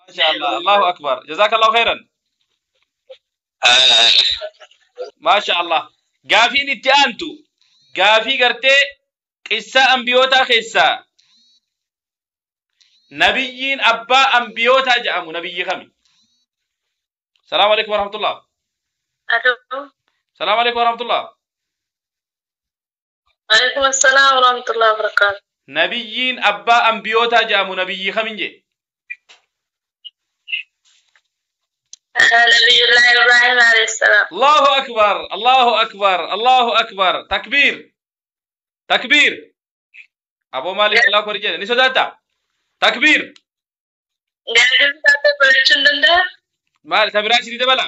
Maasha Allah. Allahu akbar. Jazakallahu khairan. Maasha Allah. Gaafiin itti aantu gaafii gartee qissaa ambiyootaa keessaa nabiyyiin abbaa ambiyootaa jedhamu nabiyyi kami? Salaamu alaikum warahmatullah. Aloo. Salaamu alaikum warahmatullah. Waalaikum assalaam warahmatullahi wabarakaatu. Nabiyyiin abbaa ambiyootaa jedhamu nabiyyi kamin jee? Nabiyullahi Ibrahim alayhi salaam. Allahu akbar. Allahu akbar. Allahu akbar. Takbiir. Takbiir. Aboo maaliif Allahu akbar jedhe? Ni sodaata? Takbiir. Gaafii bitaa barachuu hin danda'a? Maal isa biraa isinii dabala?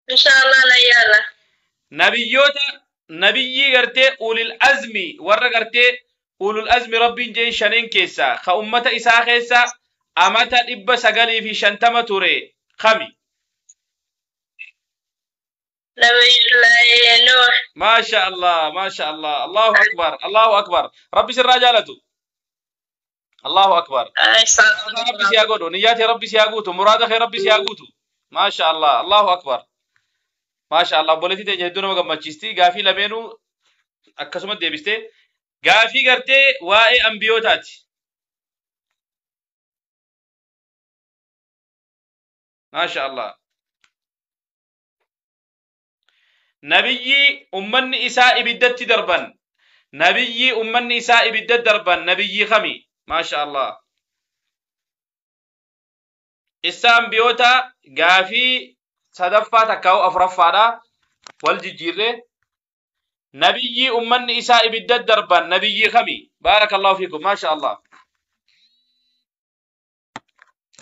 Inshaallah na yaala. Nabiyyoota nabiyyii gartee ulil azmi warra gartee ulul azmi rabbiin jeen shaneen keessaa ka ummata isaa keessa amata 950 ture kami? Nabiyullahi Nuh. Maasha Allah, maasha Allah. Allahu akbar, Allahu akbar. Rabbi sirraa jaalatu. Allahu akbar. Rabbi si haa godhu, niyyaa tee Rabbi si haa guutu, muraada kee Rabbi si haa guutu. Maasha Allah, Allahu akbar. Maasha Allah, obboleettii teenya hedduu nama gammachiisti. Gaafii lameenuu akkasuma deebistee. Gaafii gartee waa'ee ambiyootaati. Maasha Allah. Nabiyyi ummanni isaa ibiddatti darban. Nabiyyi ummanni isaa ibiddatti darban. Nabiyyi kami? Maasha Allah. Qissa ambiyoota gaafii sadaffaa takkaa'u afuraffaadha. Wal jijjiirree. Nabiyyi ummanni isaa ibiddatti darban. Nabiyyi kami? Baarakallahu fiikum. Maasha Allah.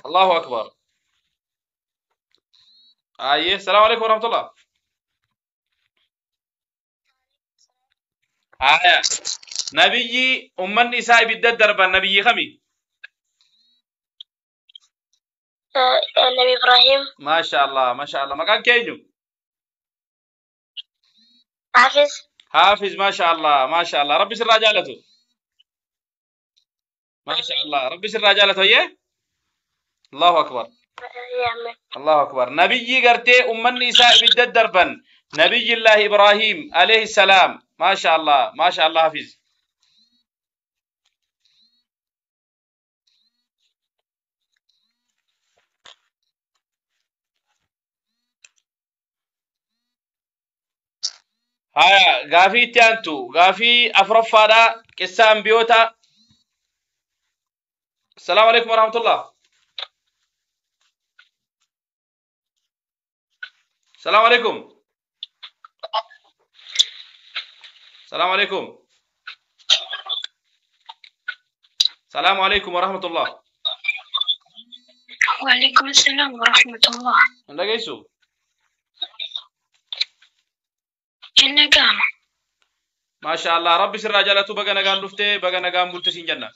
Allahu akbar. Ayyee. Salaamu alaikum warahmatullah. Aya. Nabiyyi ummanni isaa ibiddatti darban nabiyyi kami? Nabi Ibrahim. Maasha Allah, maasha Allah. Maqaan keenyu? Hafiz. Hafiz, maasha Allah, maasha Allah. Rabbi sirraa jaalatu. Maasha Allah. Rabbi sirraa jaalatu ayyee? Allahu akbar. Allahu akbar. Nabiyyi gartee ummanni isaa ibiddatti darban. Nabiyyillaahi Ibrahim alayhi salaam. Maasha Allah, maasha Allah Hafiz. Haya, gaafii itti aantu, gaafii afuraffaadha, qissa ambiyoota. Assalaamu alaikum warahmatullah. Assalaamu alaikum. Assalaamu alaikum. Assalaamu alaikum warahmatullah. Waalaikum assalam warahmatullah. Hin dhageessu? Hin dhaga'ama. Maasha Allah, Rabbi sirraa jaalatu baga nagaan dhuftee baga nagaan bulte siin jenna.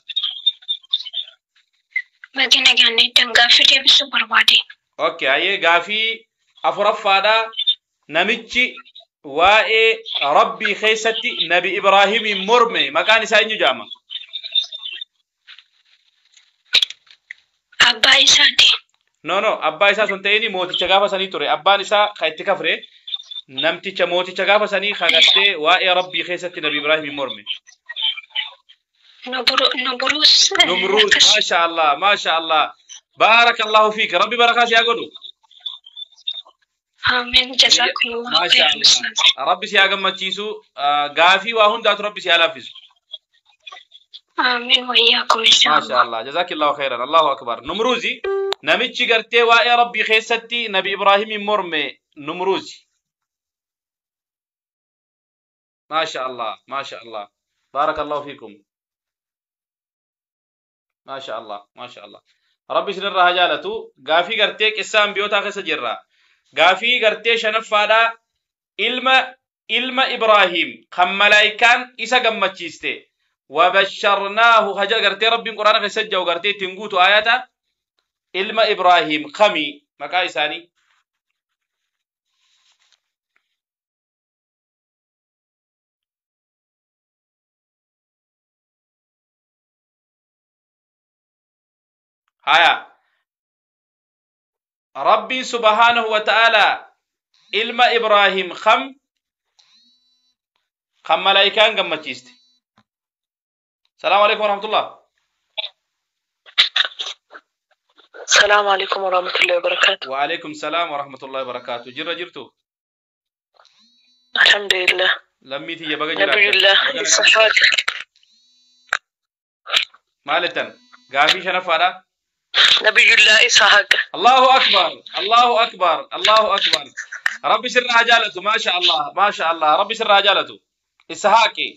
Baga nagaan eeddan gaaffii deebisuu barbaade. Okay, ayyee gaafii afuraffaadha. Namichi waa'ee Rabbii keessatti Nabi Ibraahimiin morme maqaan isaa eenyu jedhama? Abbaa isaati. No, no, abbaa isaa sun ta'ini mooticha gaafa sanii ture. Abbaan isaa kan itti kafre namticha mooticha gaafa sanii kan gartee waa'ee Rabbii keessatti Nabi Ibraahimiin morme. Nubruus. Numruus, maasha Allah, maasha Allah. Baarakallahu fiik. Rabbi barakaa si haa godhu. Amiin. Jazakumullahu Maasha khairan. Allah. Rabbi si haa gammachiisu. Gaafii waa hundaatu Rabbi si haa laaffisu. Amiin wayyaakum Maasha inshaallah. Allah. Jazakillahu khairan. Allahu akbar. Numruuzi namichi gartee waa'ee Rabbii keessatti Nabi Ibraahimiin morme Numruuzi. Maasha Allah. Maasha Allah. Baarakallahu fiikum. Maasha Allah. Maasha Allah. Rabbi isinirraa haa jaalatu. Gaafii gartee qissa ambiyootaa keessa jirra. Gaafii gartee shanaffaadha. Ilma Ibraahim kan malaayikaan isa gammachiiste. Wabasharnaahu haja gartee Rabbiin Quraana keessa jiru gartee ittiin guutu ayata ilma Ibraahim kami maqaa isaanii. Haya. Rabbiin subhaanahu wa ta'ala ilma Ibraahim kam kan malaayikaan gammachiiste. Salaamu alaikum warahmatullah. السلام عليكم ورحمة الله وبركاته. Wa alaikum salaam wa rahmatullahi wa barakaatu. Jirra jirtu? الحمد لله. Lammii tiyya baga نبي jiraattan. الله Baga nagaan إسحاق. Maal jettan? Gaafii shanaffaadha. نبي الله إسحاق. Allahu akbar. Allahu akbar. Allahu akbar. Rabbi sirraa haa jaalatu. Maasha Allah. Maasha Allah. Rabbi sirraa haa jaalatu. Ishaaqi.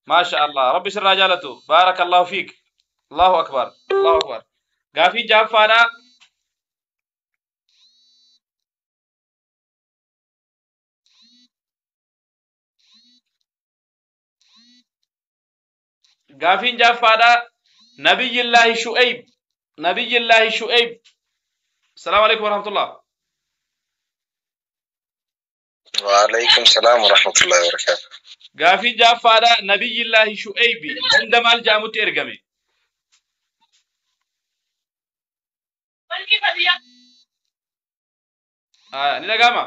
Maasha Allah. Rabbi sirraa haa jaalatu. Baarakallahu fiik. Allahu akbar. Allahu akbar. Gaafii ja'affaadha. Gaafiin ja'affaadha. Nabiyyillaahi Shu'ayb. Nabiyyillaahi Shu'ayb. Salaamu alaikum warahmatullah. وعليكم السلام ورحمة الله وبركاته. Gaafii ja'affaadha. Nabiyyillaahi Shu'ayb. Ganda maal jedhamutti ergame? Ni dhaga'ama?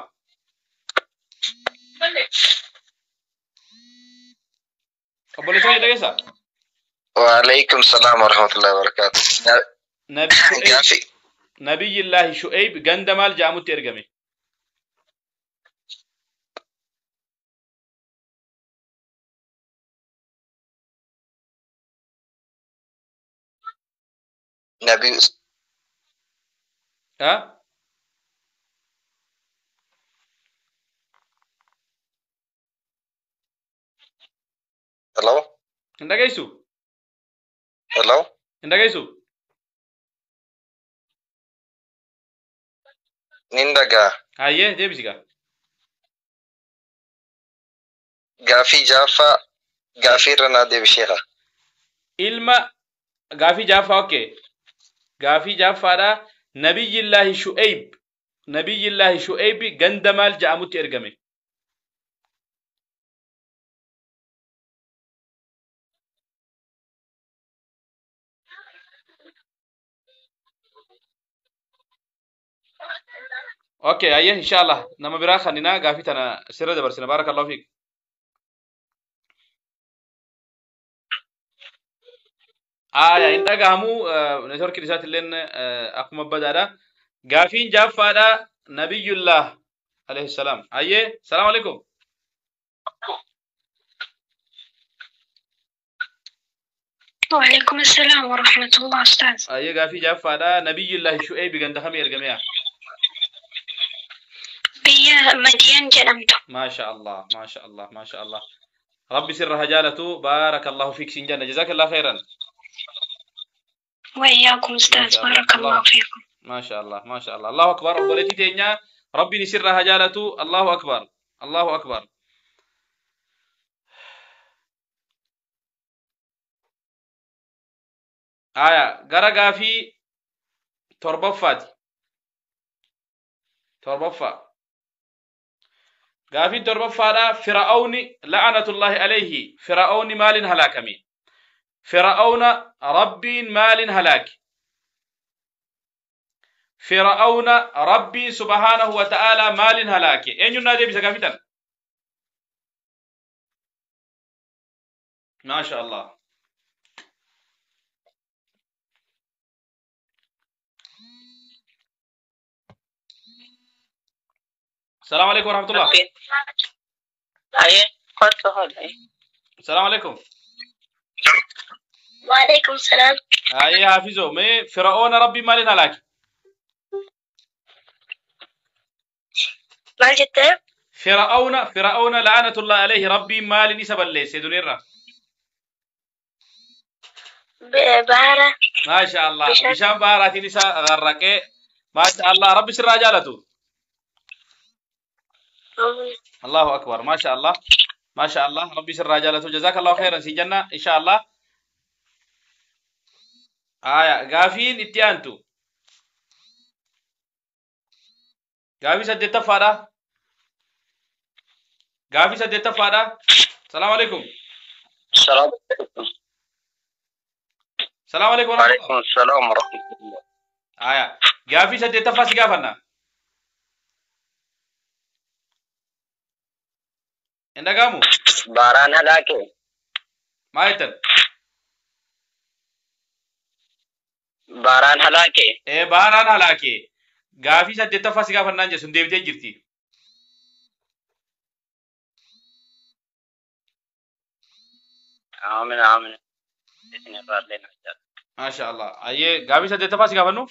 Obboleessa kee dhageessaa? وعليكم السلام ورحمة الله وبركاته. Nabi Shu'ayb. Gaafii Nabiyyillaahi Shu'ayb ganda maal jedhamutti ergame? Nabi Ha? Hello? Hin dhageessu? Hello? Hin dhageessu? Nin dhagaa. Hayyee deebisi gaa. Gaafii ja'affaa gaafii irra naa deebi sheekha. Ilma gaafii ja'affaa okay. Gaafii ja'affaadha. Nabiyyillaahi Shu'ayb. Nabiyyillaahi Shu'ayb ganda maal jedhamutti ergame? Okay, hayyee inshallah nama biraa kaninaa gaafii tana sirra dabarsina. Baarakallahu fiik. Aya hin dhagahamu networkiin isaatilleen akkuma badaadha. Gaafiin ja'affaadha. Nabiyyullah alayhi salaam. Hayyee salaamu alaikum. وعليكم السلام ورحمة الله أستاذ. Hayyee gaafii ja'affaadha. Nabiyyullahi Shu'ayb ganda kamii ergameya? Biyya Madiyan jedhamtu. Maasha Allah, maasha Allah, maasha Allah. Rabbi sirra haa jaalatu. Baarakallahu fiik siin jenna. Jazakallah khairan. وإياكم أستاذ. Maasha Allah. بارك الله Allah. فيكم. Maasha Allah, maasha Allah. Allahu akbar. Obboleettii teenya Rabbiin sirra haa jaalatu. Allahu akbar. Allahu akbar. Aya gara gaafii torbaffaati. Torbaffaa. Gaafiin torbaffaadha. Fir'aawni la'anatullahi alayhi. Fir'aawni maaliin halaakame? Fir'aawna Rabbiin maaliin halaake? Fir'aawna Rabbii subhaanahu wa ta'ala maaliin halaake? Eenyuun naa deebisa gaafii tana? Maasha Allah. Salaamu alaikum warahmatullah. Hayyee kottu hodhe. Salaamu alaikum. وعليكم السلام. Hayyee Haafizoo mee Fir'aawna Rabbii maaliin halaake? Maal jettee? Fir'aawna la'anatullahi alayhi Rabbiin maaliin isa balleesse duniirra? Bahara. Maasha Allah. Bishaan. Bishaan baharaatiin isa garraqee. Maasha Allah. Rabbi sirraa jaalatu. Allahu akbar. Maasha Allah. Maasha Allah. Rabbi sirraa jaalatu. Jazakallahu khairan si jenna insha Allah. Aya gaafiin itti aantu. Gaafii saddeettaffaadha. Gaafii saddeettaffaadha. Salaamu alaikum. Salaam. Salaamu alaikum warahmatullah. Waalaikum salaam warahmatullah. Aya. Gaafii saddeettaffaa si gaafanna. Hin dhaga'amu? Baaraan halaake. Maal jettan? Baaraan halaake. Ee baaraan halaake. Gaafii saddeettaffaa si gaafannaan jedhu sun deebitee jirti. Aamin aamin. Isin irraa illee na jaalladha. Maasha Allah. Ayyee gaafii saddeettaffaa si gaafannu?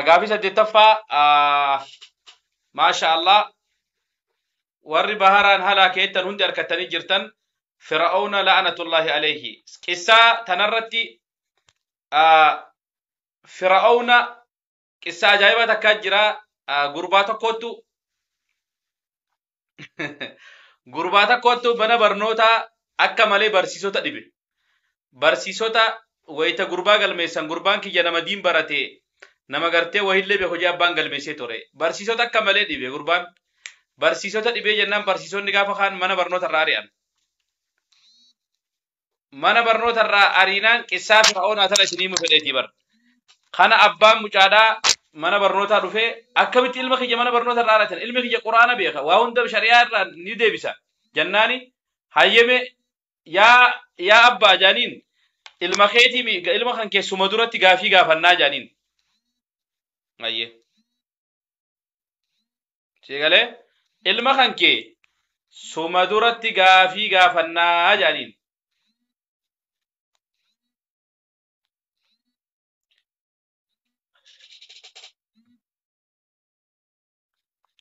Gaafii saddeettaffaa maasha Allah warri baharaan halaakeettan hundi harkattanii jirtan Fir'auna la'anatullahi alayhi. Qissaa tanarratti Fir'auna qissaa ajaa'ibaa takkaa jira. Gurbaa tokkottu gurbaa tokkottu mana barnootaa akka malee barsiisota dhibe. Barsiisota wayita gurbaa galmeessan gurbaan kiyya nama diin barate nama gartee wahillee beeku hojii abbaan galmeessee ture. Barsiisota akka malee dhibe gurbaan. Barsiisota dhibee jennaan barsiisonni gaafa kaan mana barnoota irraa ari'an. Mana barnoota irraa ariinaan qissaa Fir'aunaa tana isinii himu fedheetii bar. Kana abbaan mucaadhaa mana barnootaa dhufee akkamitti ilma kiyya mana barnoota irraa ari'atan ilmi kiyya quraana beeka waa hunda shari'aa irraa ni deebisa jennaani hayyame yaa abbaa jaaniin ilma keetii ilma kan keessuma duratti gaafii gaafannaa jaaniin. Ayyee. Seegalee ilma kan kee suma duratti gaafii gaafannaa jaaniin.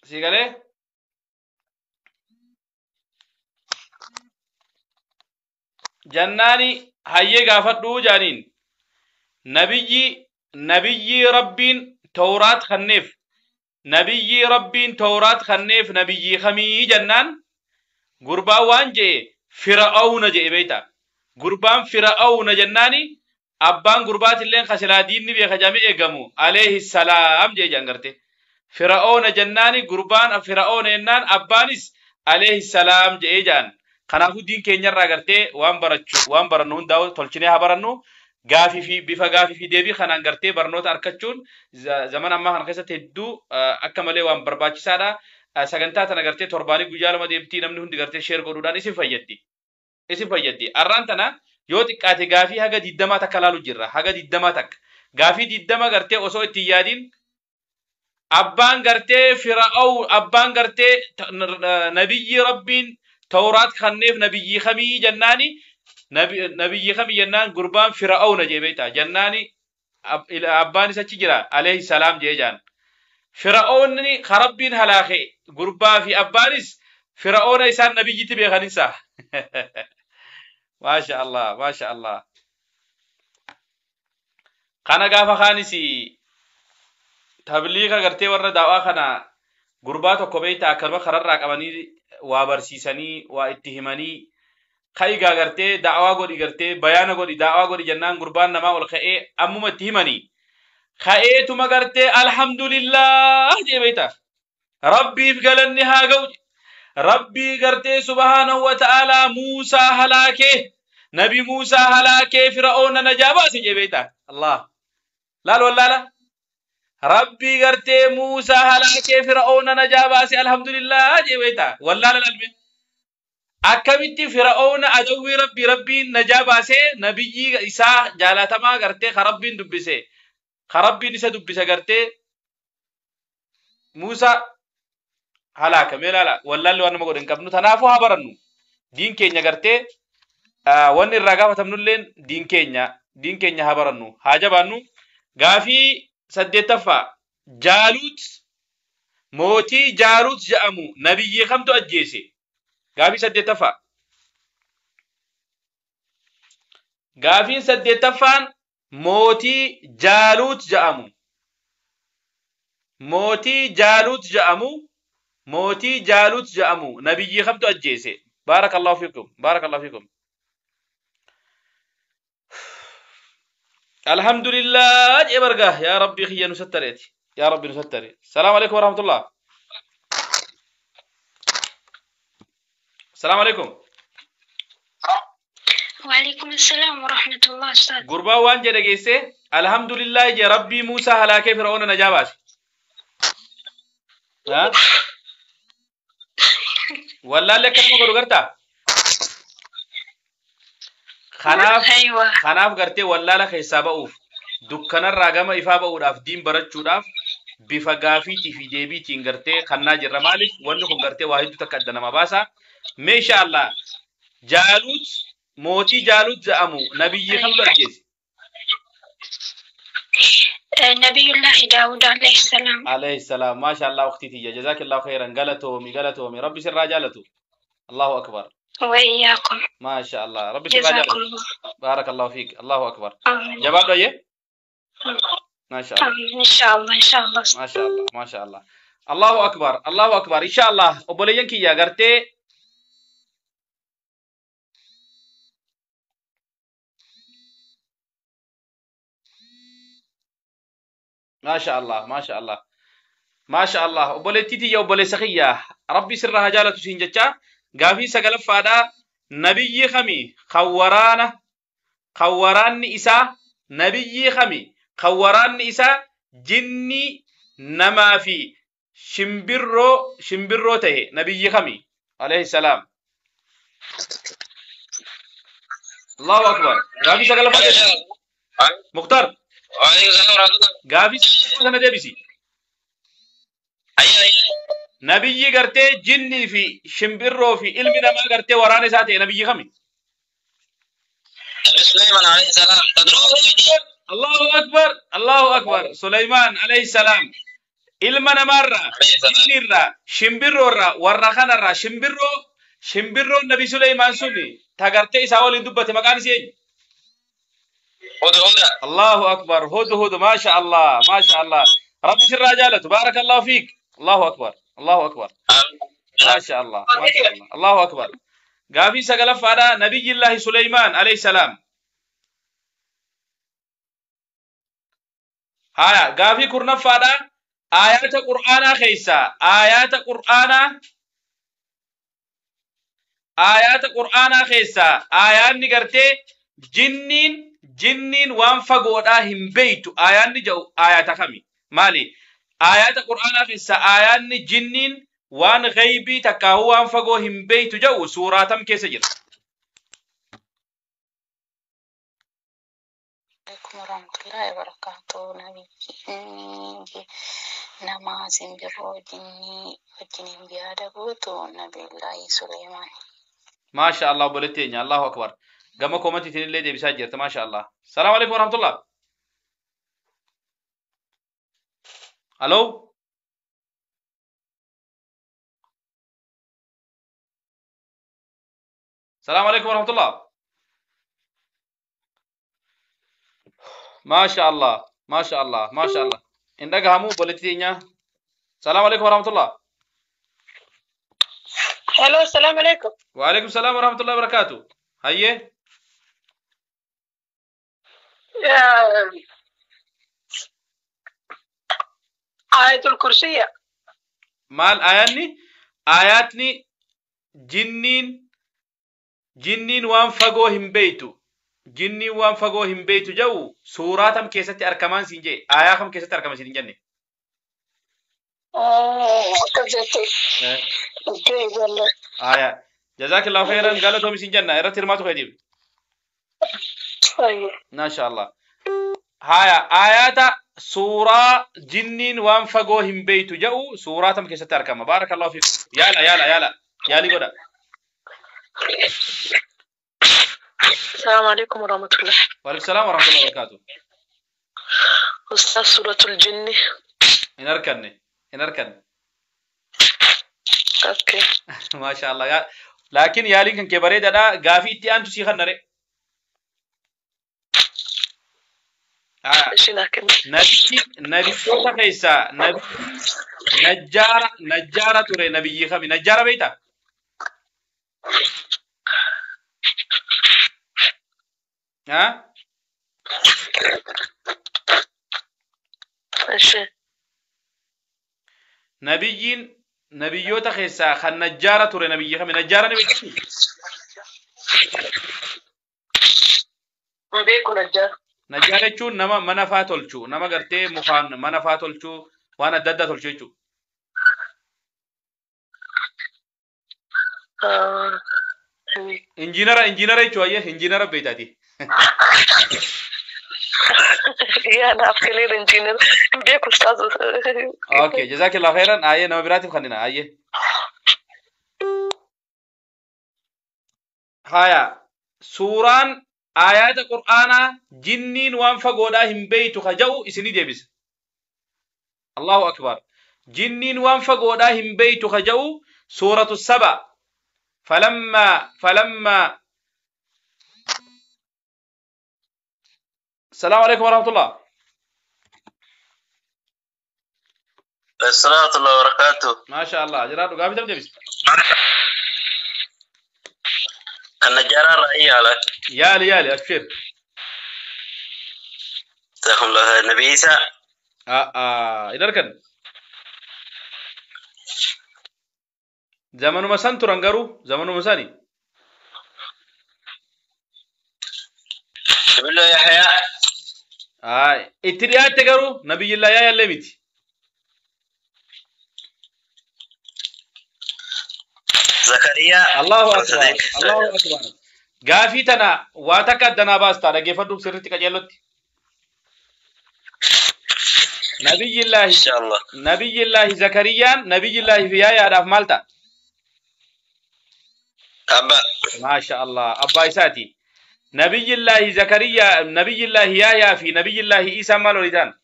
Seegalee jannaani hayyee gaafadhuu jaaniin nabiyyi rabbiin tawraat kanneef nabiyyi rabbiin tawraat kanneef nabiyyi kamii jennaan gurbaan waan je'e Fir'auna je'e beeyta. Gurbaan Fir'auna jennaani abbaan gurbaatilleen kasilaa diinni beeka jedhamee eegamu alayhi salaam je'e jedhan garte. Fir'auna jennaani gurbaan Fir'auna jennaan abbaanis alayhi salaam je'e jedhan. Kanaafuu diin keenyarraa gartee waan barachuu waan barannu hundaa'u tolchinee haa barannu. Gaafii fi bifa gaafii fi deebii kanaan gartee barnoota argachuun zamana ammaa kana keessatti hedduu akka malee waan barbaachisaadha. Sagantaa tana gartee torbaanii guyyaa lama deemtii namni hundi gartee sheer godhuudhaan isin fayyaddi. Isin fayyaddi. Arraan tana yoo xiqqaate gaafii haga 20 takka laalu jirra. Haga 20 takka. Gaafii 20 gartee osoo itti hin yaadin abbaan gartee Fir'aun abbaan gartee nabiyyi rabbiin tawraat kanneef nabiyyi kamii jennaani nabiyyi kamii jennaan gurbaan Fir'auna jee beektaa jennaani abbaan isa achi jira alayhi salaam jee jaan. Fir'aunni karabbiin halaake gurbaa fi abbaanis Fir'auna isaan nabiyyitti beekaninsa. Maasha Allah maasha Allah. Kana gaafa kaanis tabliiqa gartee warra daawaa kana gurbaa tokko beektaa akkanuma kararraa qabanii waa barsiisanii waa itti himanii ka'igaa gartee daawaa godhi gartee bayaana godhi daawaa godhi jennaan gurbaan namaa ol ka'ee ammuma itti himanii ka'eetuma gartee alhamdulillah jee beektaa rabbiif galanni haa ga'u rabbii gartee subhaanahu wa ta'aalaa Muusaa halaakee nabi Muusaa halaakee Fir'auna najaa baase jee beektaa Allah laal wallaala rabbii gartee Muusaa halaakee Fir'auna najaa baase alhamdulillah jee beektaa wallaala lalme akkamitti Fir'auna adawwii rabbii rabbiin najaa baasee nabiyyi isaa jaalatamaa gartee ka rabbiin dubbise ka rabbiin isa dubbise gartee Muusaa halaaka mee laala wallaalli waan nama godhe hin qabnu tanaafuu haa barannu diin keenya gartee wanni irraa gaafatamnulleen diin keenya haa barannu haa jabaannu. Gaafii saddeettaffaa Jaaluut mootii Jaaluut jedhamu nabiyyi kamtu ajjeese? Gaafii saddeettaffaa. Gaafiin saddeettaffaan mootii Jaaluut jedhamu mootii Jaaluut jedhamu mootii Jaaluut jedhamu nabiyyi kamtu ajjeese? Baarakallahu fiikum baarakallahu fiikum. Alhamdulillah jee barga yaa rabbi kiyya nu sattareeti yaa rabbi nu sattare. Salaamu alaikum warahmatullah. Salaamu alaikum. وعليكم السلام ورحمة الله أستاذ. Gurbaan waan jedhe geesse alhamdulillah je rabbii Muusaa halaakee Fir'auna najaa baase. Ha? Wallaalli akka nama godhu gartaa? Kanaaf أيوة. Kanaaf gartee wallaala keessaa ba'uuf dukkanarraa gama ifaa ba'uudhaaf diin barachuudhaaf bifa gaafiitii fi deebiitiin gartee kannaa jirra. Maaliif wanni kun gartee waa hedduu takka adda nama baasa. Mee insha Allah Jaalut mootii Jaalut jedhamu nabiyyi kamtu ajjeese? نبي الله داود عليه السلام. Alayhi salaam. Maasha Allah ukhtii tiyya. Jazaakillahu khairan. Galatoomi galatoomi. Rabbi sirraa jaalatu. Allahu akbar. وإياكم. Maasha Allah. Rabbi sirraa جزاكم jaalatu. الله. Baarakallahu fiik. Allahu akbar. آمين. Jabaadhu ayyee. Maasha Allah. آمين إن شاء الله إن شاء الله. Maasha Allah. Maasha Allah. Allahu akbar. Allahu akbar. Insha Allah obboleeyyan kiyya gartee Maasha Allah. Maasha Allah. Maasha Allah. Obboleettii tiyya obboleessa kiyya. Rabbi sirraa haa jaalatu siin jecha. Gaafii sagalaffaadhaa nabiyyi kami kan waraana kan waraanni isaa nabiyyi kami kan waraanni isaa jinnii namaa fi shimbirroo shimbirroo ta'e nabiyyi kami alayhi salaam. Allahu akbar. Gaafii sagalaffaa deebisi. Muktaar وعليكم السلام ورحمة الله. Gaafii sana deebisi. أيوة أيوة. Nabiyyi gartee jinnii fi shimbirroo fi ilmi namaa gartee waraana isaa ta'e nabiyyi kami? نبي سليمان عليه السلام تدرون. Allahu akbar. Allahu akbar. Suleymaan alayhi salaam. Ilma namaarraa, عليه السلام. jinniirraa, shimbirroorraa, warra kanarraa shimbirroo shimbirroon Nabi Suleymaan suni tagartee isaa waliin dubbate maqaan isii eenyu? هدى هدى. Allahu akbar. Hudhud. Maasha Allah. Maasha Allah. Rabbi sirraa jaalatu. Baarakallahu fiik. Allahu akbar. Allahu akbar. Maasha Allah. Maasha Allah. Allahu akbar. Gaafii sagalaffaadhaa Nabiyyillaahi Suleymaan alayhi salaam. Haya, gaafii kurnaffaadhaa aayaata Qur'aanaa keessaa aayaata Qur'aanaa aayaata Qur'aanaa keessaa aayaanni gartee jinniin jinniin waan fagoodhaa hin beeytu aayaanni jedhu aayaata kami? Maali? Aayaata Qur'aanaa keessaa aayaanni jinniin waan ghaybii takkaahuu waan fagoo hin beeytu jedhu suuraa tam keessa jira? عليكم ورحمة الله وبركاته. Nabiyyi nama simbirroo jinnii wajjiniin yaada guutu Nabiyullaahi Suleymaan. Maasha Allah obboleetti teenya. Allahu akbar. Gama koomantiitiin illee deebisaa jirta. Maasha Allah. Salaamu alaikum warahmatullah. Aloo. Salaamu alaikum warahmatullah. Maasha Allah. Maasha Allah. Maasha Allah. Hin dhagahamu obboleetti teenya. Salaamu alaikum warahmatullah. Hello, السلام عليكم. Wa alaikum salaam warahmatullahi wabarakaatu. Hayyee. آية الكرسي. Maal aayaanni? Aayaatni jinniin jinniin waan fagoo hin beeytu. Jinniin waan fagoo hin beeytu jedhu suuraa tam keessatti argamaan siin jee. Aayaa kam keessatti argama siin hin jenne? Akkas jette. Beeku. Aayaa. Jazaakillahu khairan galatoomi siin jenna irratti hirmaatu keetiif. طيب. Maasha Allah. Haya aayaata suuraa jinniin waan fagoo hin beeytu jedhu suuraa tam keessatti argama. Baarakallahu fiikum. Yaala yaala yaala. Yaalii godha. السلام عليكم ورحمة الله. Waalaikum salaam warahmatullahi wabarakaatuh. أستاذ سورة الجن. Hin arkanne. Hin arkanne. Okay. Maasha Allah. Laakiin yaaliin kan kee bareedaadha. Gaafii itti aantu sii kannare. Haya. إيش لكن Nabiyyi nabiyyoota keessaa nabiyyi najjaara najjaara ture nabiyyi kami? Najjaara beektaa? Haa? إيش Nabiyyiin nabiyyoota keessaa kan najjaara ture nabiyyi kami? Najjaara ni beektu? Hin beeku Najjaar. Najjaar jechuun nama mana faa tolchu, nama gartee mukaan mana faa tolchu, waan adda addaa tolchu jechuudha. Injiinara injiinara jechuun ayyee injiinara beektaati. Yaa naaf galeera injiinara. Hin beeku ustaaz. Okay, jazakallah khairan. Ayyee nama biraatiif kannina ayyee. Haya, suuraan aayaata Qur'aanaa jinniin waan fagoodhaa hin beeytu ka ja'u isinii deebisa. Allahu akbar. Jinniin waan fagoodhaa hin beeytu ka ja'u suuratu saba. Falamma السلام عليكم ورحمة الله. السلام الله وبركاته. ما شاء الله جراد وقافي تم دبس. النجارة رأيي على يالي يالي أبشر. جزاكم الله خير. نبي عيسى. إدركن زمن مسان ترانغارو زمن مساني. نبي الله يحيى. اتريات تجارو نبي الله يا لميت. زكريا. الله أكبر الله أكبر. غافي تنا واتك دنا باستا رجفدو سرتي كجلوت. نبي الله إن شاء الله. نبي الله زكريا نبي الله في يا داف مالتا. أبا. ما شاء الله أبا إساتي. نبي الله زكريا نبي الله يحيى في نبي الله عيسى مالو لدان.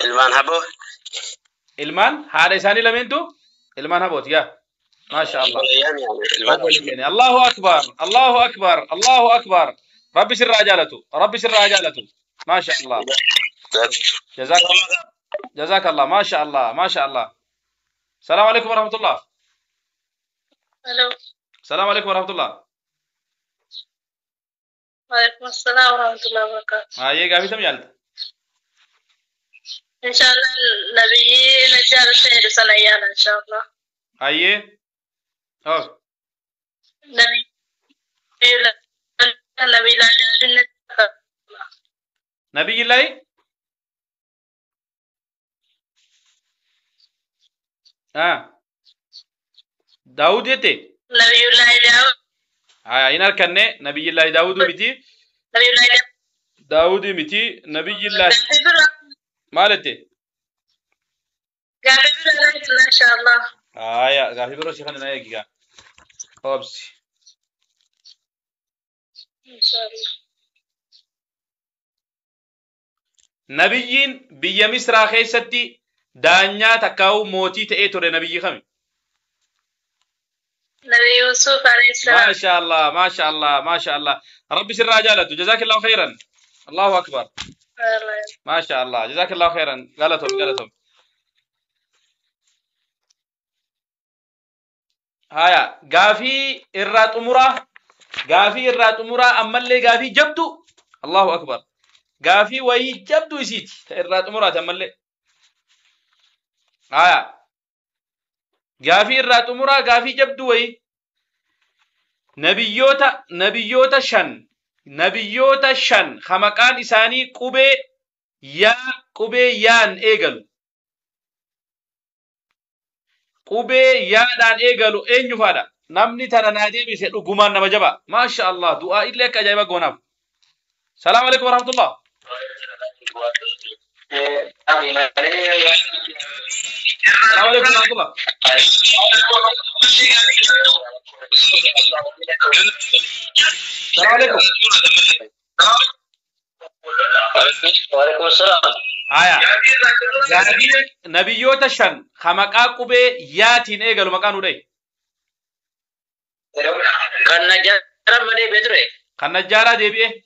المان هبو. المان هذا إنساني لمنتو المان هبوت يا ما شاء الله. يعني الله أكبر الله أكبر الله أكبر. ربي سر عجالته ربي سر عجالته ما شاء الله. جزاك جزاك الله ما شاء الله ما شاء الله. السلام عليكم ورحمة الله. الو. السلام عليكم ورحمة الله. وعليكم السلام ورحمة الله وبركاته. آيه قابي تم يالت. إن شاء الله نبي نجار سيد سنيانا إن شاء الله. آيه. أوه. نبي نبي نبي الله. داود يتي. نبي الله داود. إنار كنّي نبي الله داود متي. نبي الله داود متي نبي الله. مالتي. قافي برو إن شاء الله. يا قافي برو شيخنا نايجي. أوبسي. إن شاء الله. نبيين بيا مصر خيستي دانيا تكاو موتي تأتور نبي خمي. نبي يوسف عليه السلام. ما شاء الله ما شاء الله ما شاء الله. ربي سر رجالته جزاك الله خيرا. الله أكبر. ما شاء الله جزاك الله خيرا. قالتهم قالتهم. هيا قافي الرات أمورا قافي الرات أمورا أما اللي قافي جبتو الله أكبر. قافي وهي جبتو يسيت الرات أمورا أما اللي هيا قافي الرات أمورا قافي جبتو وهي نبيوتا نبيوتا شن نبيوتا شن خمقان إساني قبي يا قبي يان إيجلو قبي يادان إيجلو إن يفادا نمني ترى نادي بيسألو جمان نمجبا ما شاء الله دعاء إليك أجايبا جوناف. السلام عليكم ورحمة الله. السلام عليكم ورحمة الله. السلام عليكم. وعليكم السلام. هيا نبيوتا شن خمقا قبي ياتين ايغلو مقانو دي كان نجارة مدي بدري كان نجارة دي بيه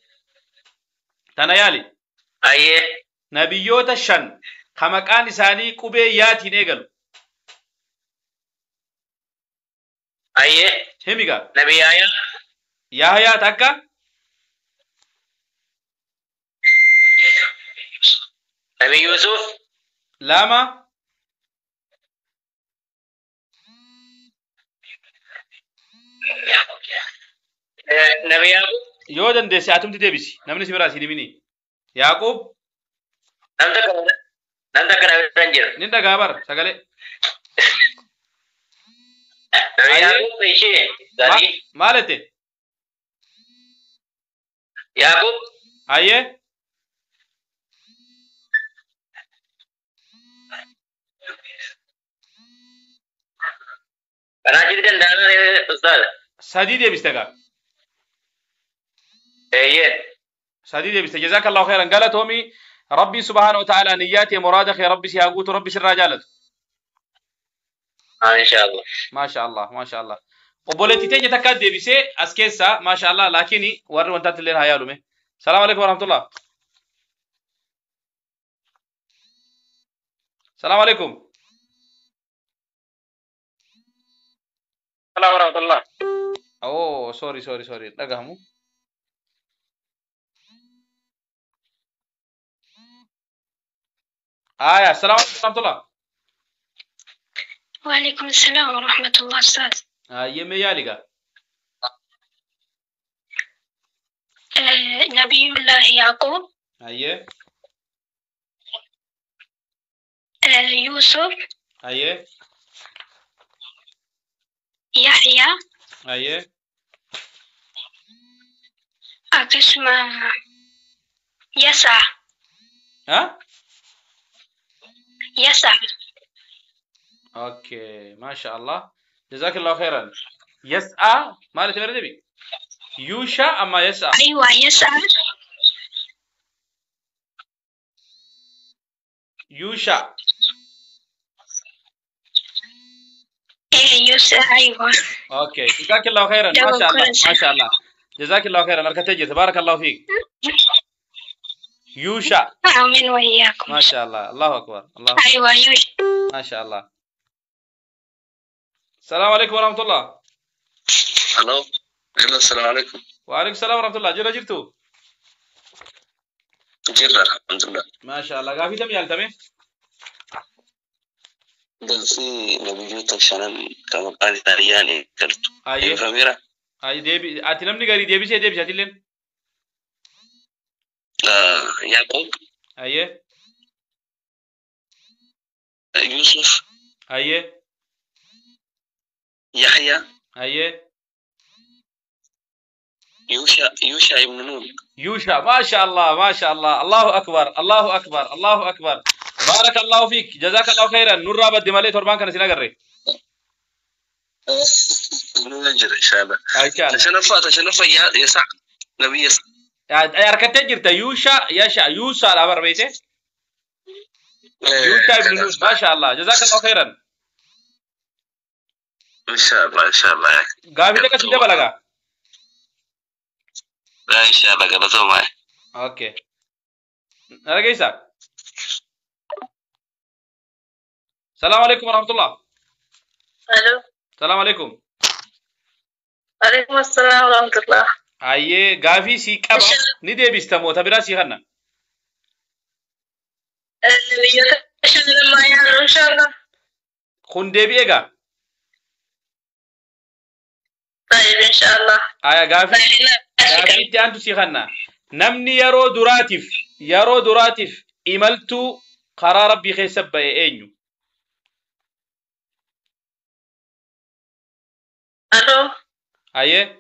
تنايالي ايه نبيوتا شن خمقان إساني قبي ياتين ايغلو ايه هميغا نبي يا يا تكا نبي يوسف لاما Nabi Yaaqub. Yoo dandeesse atumti deebisi. Namni si biraa si himini. Yaaqub. Namta kana biraan jira. Nin dhagaa bar sagalee. Nabi Yaaqub ishee. Maal jette? Yaaqub. Ayyee. Kanaa jiru danda'ama ustaaz. Sadii deebiste gaa. Eeyyeen. Sadii deebiste. Jazaakallahu khairan. Galatoomi. Rabbi subhaanahu wa ta'ala niyyaatee muraada kee Rabbi si haa guutu, Rabbi sirraa jaalatu. Inshaallah. Maasha Allah, maasha Allah. Obboleettii teenya takkaa deebisee as keessaa, maasha Allah, laakiin warri wantaatti illee haa yaalume. Salaamu alaikum warahmatullah. Salaamu alaikum. Salaam warahmatullah. Oh, sorry, sorry, sorry. Dhagahamu. Aya, salaamu alaikum warahmatullah. وعليكم السلام ورحمة الله أستاذ. Ayyee, mee yaali gaa. نبي الله يعقوب. Ayyee. يوسف. Ayyee. يحيى. Ayyee. أقسم يسع. Ha? يسع. Okay, maasha Allah. Jazakallahu khairan. Yas'a maal itti deebi? Yusha amma yas'a. أيوة، يسع. Yusha. إيه، يسع، أيوة. Okay, jazakallahu khairan. Maasha Allah, maasha Allah. Jazakallahu khairan. Harkatee jirti. Barakallahu fiik. Yusha. آمين وإياكم. Maasha Allah. Allahu akbar. Allah. أيوة، يوشع. Maasha Allah. السلام عليكم ورحمة الله. الو، السلام عليكم. وعليكم السلام ورحمة الله. Jira jirtu? Jirra, alhamdulillah. Maasha Allah. Gaafii tam yaaltame? Gaafii nabiyyoota shanan kan maqaan isaanii yaa'an eegaltu. Ayyee. Eebbifameera. Ayi, deebi ati namni garii deebisee deebisi atilleen. Yaaqoob. Ayyee. Yusuf. Ayyee. Yahya. Ayyee. Yusha, Yusha ibn Nun. يوشع، ما شاء الله، ما شاء الله، الله اكبر، الله اكبر، الله اكبر، بارك الله فيك، جزاك الله خيرا. Nurraa badde malee torbaan kana sin agarre. Nuna jira inshallah. Inshallah. Tashanaffaa, tashanaffaa, Yasa, Nabi Yasa. Harkattee jirta. Yuusha, Yasha, Yuusaa dha barbeete. Yuusha ibn Nun, ما شاء الله، جزاك الله خيرا. Inshallah, inshallah. Gaafii takka si dabalagaa. La, inshallah, galatoomaa. Okay. Na dhageessaa? السلام عليكم ورحمة الله. الو. السلام عليكم. عليكم السلام ورحمة الله. Ayyee, gaafii sii qaba ni deebista moo ta biraa sii kanna? Nabiyyoota shanan ammaa yaalu inshallah. Kun deebi'e gaa. طيب، إن شاء الله. Aya, gaafii gaafii itti aantu sii kanna. Namni yeroo duraatiif imaltuu karaa Rabbii keessa ba'e eenyu? الو. Ayyee.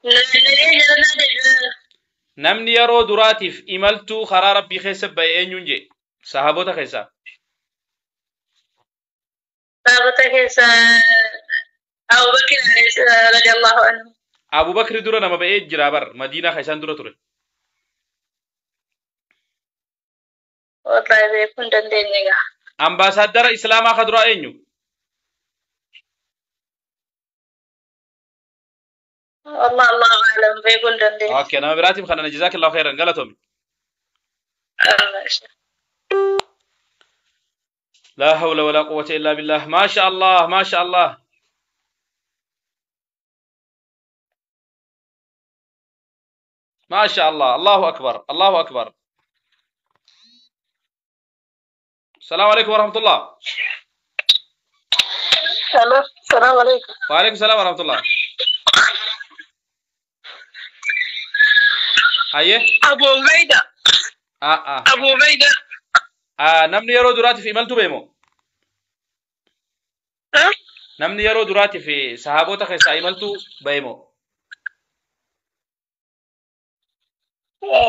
Nabiyyee jala. Namni yeroo duraatiif imaltuu karaa Rabbii keessa ba'e eenyuun jee? Sahaabota keessaa. Sahaabota keessaa Abu Bakr رضي الله عنه. Abu Bakri dura nama ba'ee jira bar, Madiinaa kan isaan dura ture. Wallahi beekuu hin dandeenye egaa. Ambaasaaddara Islaamaa ka duraa eenyu? والله الله أعلم، beekuu hin dandeenye. Okay, nama biraatiif kana. جزاك الله خيرا, galatoomi. Allah. لا حول ولا قوة إلا بالله، ما شاء الله، ما شاء الله، ما شاء الله، الله أكبر، الله أكبر. السلام عليكم ورحمة الله. الو، السلام عليكم. وعليكم السلام ورحمة الله. Hayyee. Abu Ubayda. Abu Ubayda. Namni yeroo duraatiif imaltu beemo? Namni yeroo duraatiif sahaabota keessaa imaltu beemo?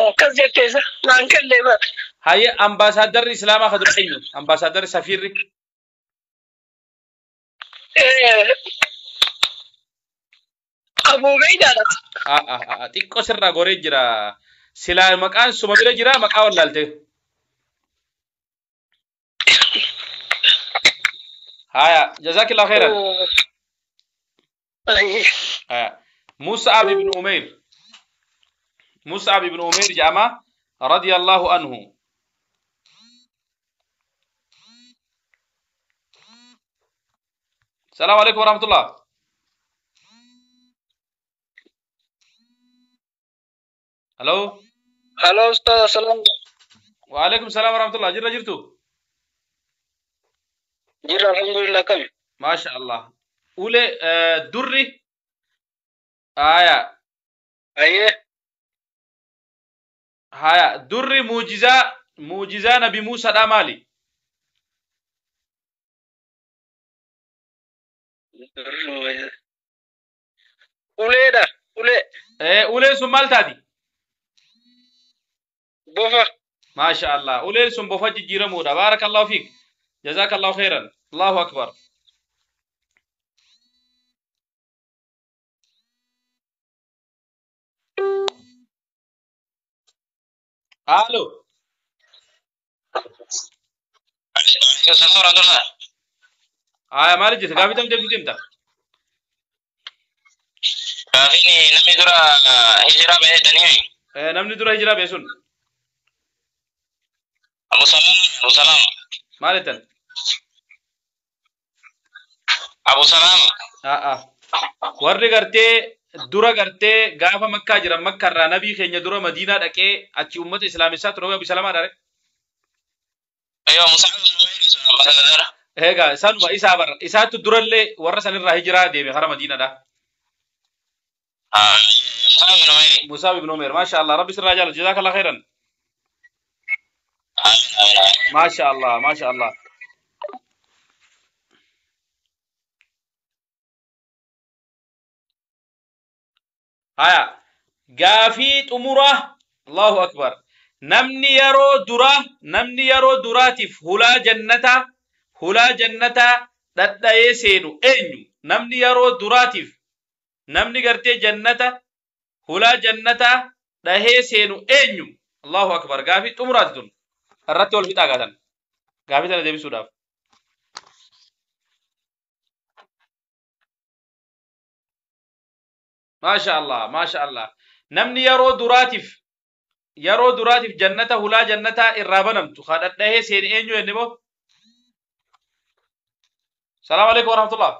Akkas jetteessa naan kellee bara. Hayyee ambaasaadarri Islaamaa ka dura eenyu? Ambaasaadarri safiirri? Abu Ubaydaadha. Xiqqoo sirraa goree jira. Silaa maqaan suma bira jira maqaa wallaalte. Haya, jazakillah khairan. Haya. Mus'ab ibn Umair. Mus'ab ibn Umair jedhama radiyallahu anhu. Salaamu alaikum warahmatullah. Hello. Hello Ustaz, assalam. Wa alaikum salam warahmatullah. Jirra jirtu? Jirra alhamdulillah kam. Masha Allah. Ule durri. Aya. Aye. Haya, durri muujizaa Nabi Musa dha maali? Uleedha, ulee. Uleen sun maal taati? Bofa. Maasha Allah. Uleen sun bofa jijjiiramuudha. Baarakallahu fiik. Jazaakallahu khairan. Allahu akbar. Alo. Aya maal jirta? Gaafii tam deemtu deemta? Gaafiin namni dura hijiraa ba'ee jedhanii. Namni dura hijiraa ba'e sun. Abu Salama. Abu Salama. Maal jettan? Abu Salama. Warri gartee dura gartee gaafa Makkaa jiran Makkaarraa nabii keenya dura Madiinaa dhaqee achi uummata Islaamissaa ture Abu Salamaa dhaare. Ayyoo Mus'ab ibn Umayr sun ambassadara. Egaa sanuma isaa barra isaattu durallee warra sanirraa hijiraa deeme kara Madiinaadha. Mus'ab ibn Umayr. Mus'ab ibn Umayr maasha Allah rabbi sirraa jaalatu jazaakallah khairan. Maasha Allah maasha Allah. Haya gaafii xumuraa Allahu akbar. Namni yeroo duraatiif hulaa jannataa dhadha'ee seenu eenyu? Namni yeroo duraatiif namni gartee jannata hulaa jannataa dhahee seenu eenyu? Allahu akbar. Gaafii xumuraati tun irratti wal fixaa gaatan gaafii tana deebisuudhaaf. Maasha Allah maasha Allah. Namni yeroo duraatiif jannata hulaa jannataa irraa banamtu ka dhadhahee seenu eenyu jenne moo? Salaamu alaikum warahmatullah.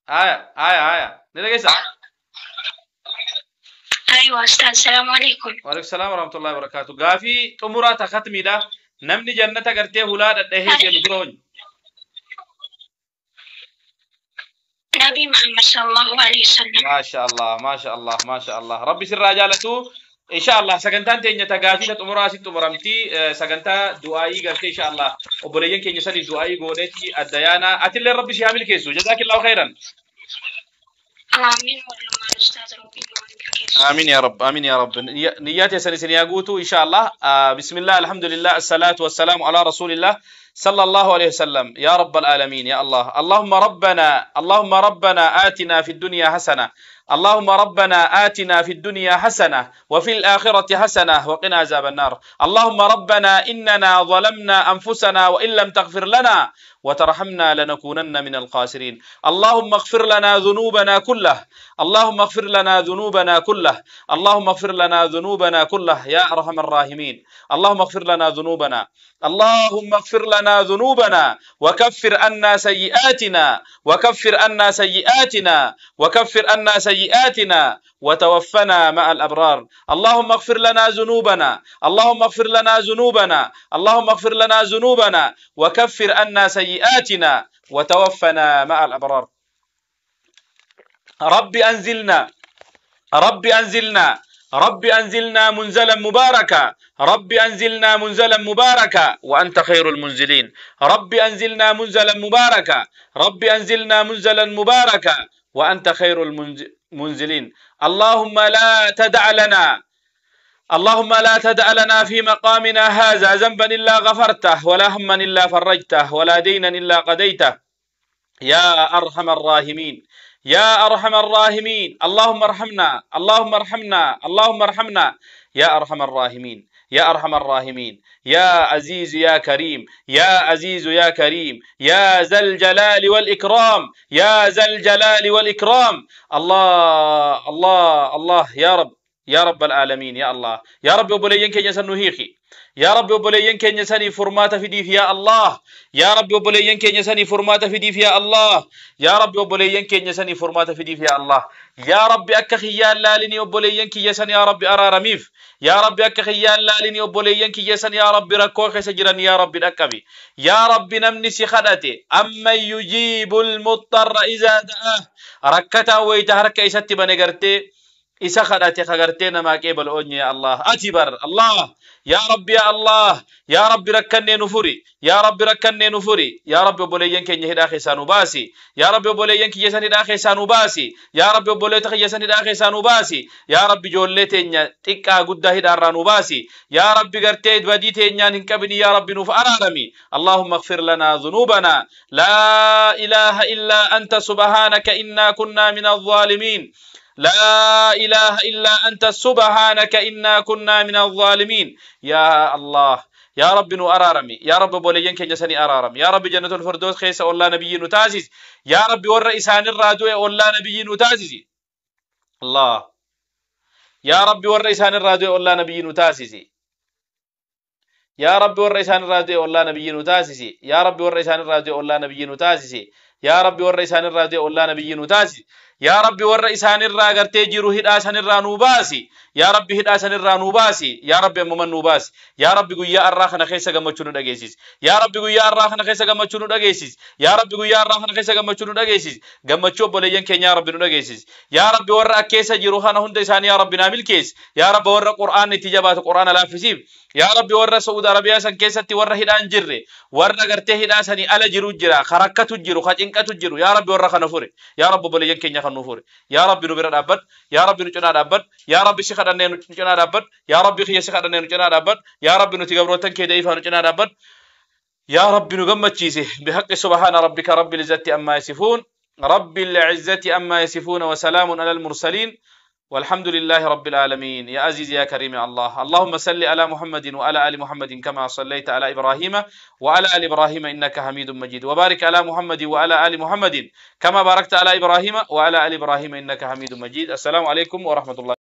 Haya haya haya. Ni dhageessaa? Aywa ustaaz, salaamu alaikum. Wa alaikum salaam warahmatullahi wabarakatuh. Gaafii xumuraa ta khatmiidha. Namni jannata gartee hulaa dhadhahee seenu dura eenyu? Nabi Muhammad sallallahu alaihi wasallam. Maasha Allah maasha Allah maasha Allah. Rabbi sirraa jaalatu. Insha Allah sagantaan teenya ta gaafii ta xumuraa asitti xumuramti. Sagantaa du'aayii gartee insha Allah obboleeyyan keenya sadiif du'aayii gooneeti adda yaana. Atillee rabbi si haa milkeessu. Jazaakillahu khairan. Amiin walumaan ustaaz rabbi nu haa milkeessu. Amiin yaa Rabb amiin yaa Rabb. Niyyaa teessan isin haa guutu insha Allah. Bismillah alhamdulillah asalaatu wassalaamu alaa rasuulillah. صلى الله عليه وسلم. يا رب العالمين يا الله. اللهم ربنا آتنا في الدنيا حسنة. اللهم ربنا آتنا في الدنيا حسنة وفي الآخرة حسنة وقنا عذاب النار. اللهم ربنا إننا ظلمنا أنفسنا وإن لم تغفر لنا وترحمنا لنكونن من الخاسرين. اللهم اغفر لنا ذنوبنا كله. اللهم اغفر لنا ذنوبنا كله. اللهم اغفر لنا ذنوبنا كله يا أرحم الراحمين. اللهم اغفر لنا ذنوبنا. اللهم اغفر لنا ذنوبنا وكفر عنا سيئاتنا وكفر عنا سيئاتنا وكفر عنا سيئاتنا وتوفنا مع الأبرار. اللهم اغفر لنا ذنوبنا. اللهم اغفر لنا ذنوبنا. اللهم اغفر لنا ذنوبنا وكفر عنا سيئاتنا وتوفنا مع الأبرار. ربي أنزلنا، ربي أنزلنا، ربي أنزلنا منزلا مباركا، ربي أنزلنا منزلا مباركا وأنت خير المنزلين. ربي أنزلنا منزلا مباركا، ربي أنزلنا منزلا مباركا وأنت خير المنزلين. اللهم لا تدع لنا، اللهم لا تدع لنا في مقامنا هذا ذنبا إلا غفرته، ولا هما إلا فرجته، ولا دينا إلا قضيته، يا أرحم الراحمين، يا أرحم الراحمين. اللهم ارحمنا، اللهم ارحمنا، اللهم ارحمنا يا أرحم الراحمين، يا أرحم الراحمين، يا عزيز يا كريم، يا عزيز يا كريم، يا ذا الجلال والإكرام، يا ذا الجلال والإكرام. الله الله الله يا رب، يا رب العالمين، يا الله، يا رب obboleeyyan keenya san nu hiiki، يا رب obboleeyyan keenya sanii furmaata fidiif يا الله، يا رب obboleeyyan keenya sanii furmaata fidiif يا الله، يا رب obboleeyyan keenya sanii furmaata fidiif يا الله. يا ربي akka kiyyaan laalinii obboleeyyan kiyya san يا ربي araaramiif. يا ربي akka kiyyaan laalinii obboleeyyan kiyya san يا ربي rakkoo keessa jiran يا ربي dhaqqabi. يا ربي namni si kadhate، أمن يجيب المضطر إذا دعاه، rakkataa wayita harka isatti bane gartee isa kadhate kagartee namaa qeebalu oonye يا الله. Ati bar الله يا ربي يا الله، يا ربي rakkannee nu furi، يا ربي rakkannee nu furi. يا ربي obboleeyyan keenya hidhaa keessaa nu baasi. يا ربي obboleeyyan kiyya san hidhaa keessaa nu baasi. يا ربي obboleeta kiyya san hidhaa keessaa nu baasi. يا ربي ijoollee teenya xiqqaa guddaa hidhaarraa nu baasi. يا ربي gartee badii teenyaan hin qabini، يا ربي nuuf araarami. اللهم اغفر لنا ذنوبنا، لا إله إلا أنت سبحانك إنا كنا من الظالمين، لا إله إلا أنت سبحانك إنا كنا من الظالمين. يا الله يا رب nu araarami، يا رب obboleeyyan keenya sanii araarami. يا رب جنة الفردوس keessa ollaa nabiyyi nu taasisi. يا رب warra isaanirraa du'e ollaa nabiyyi nu taasisi. الله يا رب warra isaanirraa du'e ollaa nabiyyi nu taasisi. يا رب warra isaanirraa du'e ollaa nabiyyi nu taasisi. يا رب warra isaanirraa du'e ollaa nabiyyi nu taasisi. يا رب warra isaanirraa du'e ollaa nabiyyi nu taasisi. يا ربي warra isaanirraa gartee jiru hidhaa sanirraa nuu baasi. يا ربي hidhaa sanirraa nuu baasi. يا ربي ammuman nuu baasi. يا ربي guyyaa har'aa kana keessa gammachuu nu dhageessisi. يا ربي guyyaa har'aa kana keessa gammachuu nu dhageessisi. يا ربي guyyaa har'aa kana keessa gammachuu nu dhageessisi. Gammachuu obboleeyyan keenya يا ربي nu dhageessisi. يا ربي warra akkeessa jiru kana hunda isaanii يا ربي naa milkeessi. يا ربي warra qur'aanni itti jabaatu qur'aana laaffisiif. يا ربي warra Saudi Arabiyaa san keessatti warra hidhaan jirre, warra gartee hidhaa sanii ala jiru jira, ka rakkatu jiru, ka cinqatu jiru, يا ربي warra kana fure. يا ربي obboleeyyan keenya kan nu fure. يا ربي nu bira dhaabbadhu. يا ربي nu cinaa dhaabbadhu. يا ربي si kadhannee nu cinaa dhaabbadhu. يا ربي kiyya si kadhannee nu cinaa dhaabbadhu. يا ربي nuti gabrootan kee da'iifaa nu cinaa dhaabbadhu. يا ربي nu gammachiisi. بحق سبحان ربك رب العزة عما يصفون، رب العزة عما يصفون، وسلام على المرسلين، والحمد لله رب العالمين. يا عزيز يا كريم يا الله، اللهم صل على محمد وعلى آل محمد كما صليت على إبراهيم وعلى آل إبراهيم إنك حميد مجيد، وبارك على محمد وعلى آل محمد كما باركت على إبراهيم وعلى آل إبراهيم إنك حميد مجيد. السلام عليكم ورحمة الله.